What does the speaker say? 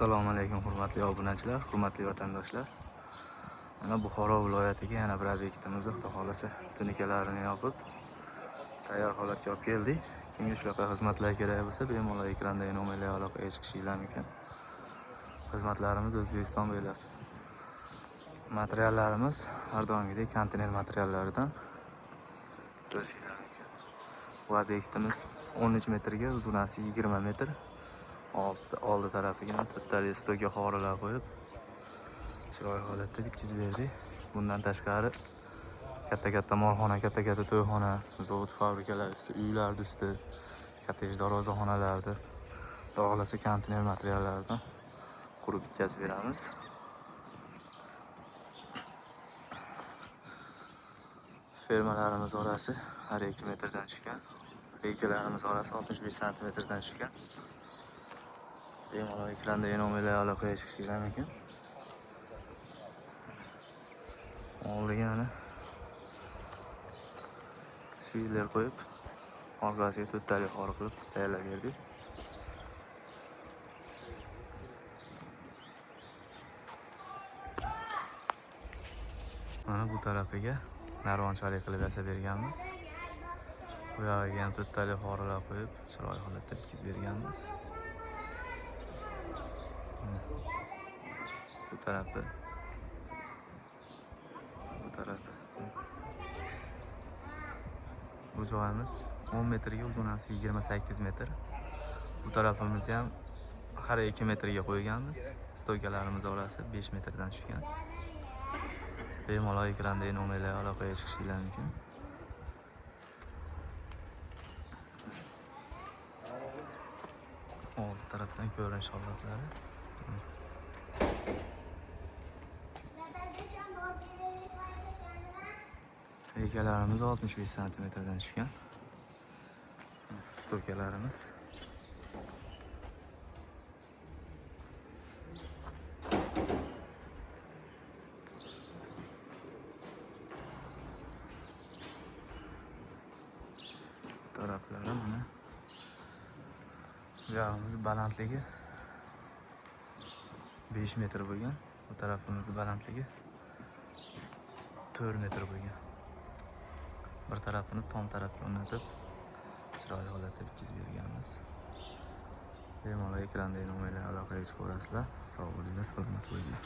Assalomu alaykum hurmatli obunachilar, hurmatli vatandoshlar. Mana Buxoro viloyatiga yana bir obyektimizni Xudo xolasa tunikalarini yopib, tayyor holatga olib keldik. Kimga shunaqa xizmatlar kerak bo'lsa, bemalol ekrandagi nomerlarga aloqaga chiqishinglar mumkin. Xizmatlarimiz O'zbekiston bo'ylab. Materiallarimiz har doimgidek konteyner materiallaridan ko'rishinglar mumkin. Bu obyektimiz 13 metrga, uzunasi 20 metr. Oldi tarafiga to'rttali stoga xorilar qo'yib, chiroyli holatda bitkazib berdik. Bundan tashqari katta-katta molxona, katta-katta to'yxona, zavod, fabrikalar usti, uylar usti, kottej darvozaxonalarni Xudo xohlasa konteyner materiallaridan qurib bitkazib beramiz. Fermalarimiz orasi har 2 metrdan tushgan. Reykalarimiz orasi 65 santimetrdan tushgan. Bemalol ekrandagi nomerlarga aloqaga chiqishingiz mumkin. Oldiga mana shuylar qo'yib, orqasiga to'rttalik xor qilib tayyorlab berdik. Mana bu tarafiga narvonchalik qilib yasab berganmiz. Bu yog'iga ham to'rttalik xorilar qo'yib, chiroyli holatda bitkazib berganmiz. Bu tarafi, bu tarafi. Bu joyimiz 10 metrga, uzunasi 28 metr. Bu tarafimizni ham har 2 metrga qo'yganmiz. Stoykalarimiz orasi 5 metrdan tushgan. Bemalol ekrandagi nomerlarga aloqaga chiqishinglar mumkin. Oldi tarafdan ko'rinish holatlari. Reykalarimiz 65 santimetrdan tushgan. Stoykalarimiz. Bu taraflari mana. Bu yog'imiz balandligi 5 metr bo'lgan. Bu tarafimiz balandligi 4 metr bo'lgan. Bir tarafini tom tarafga o'rnatib, chiroyli holatda bitkazib berganmiz. Bemalol ekrandagi nomerlarga aloqaga chiqaverasizlar. Sog' bo'linglar, salomat bo'linglar.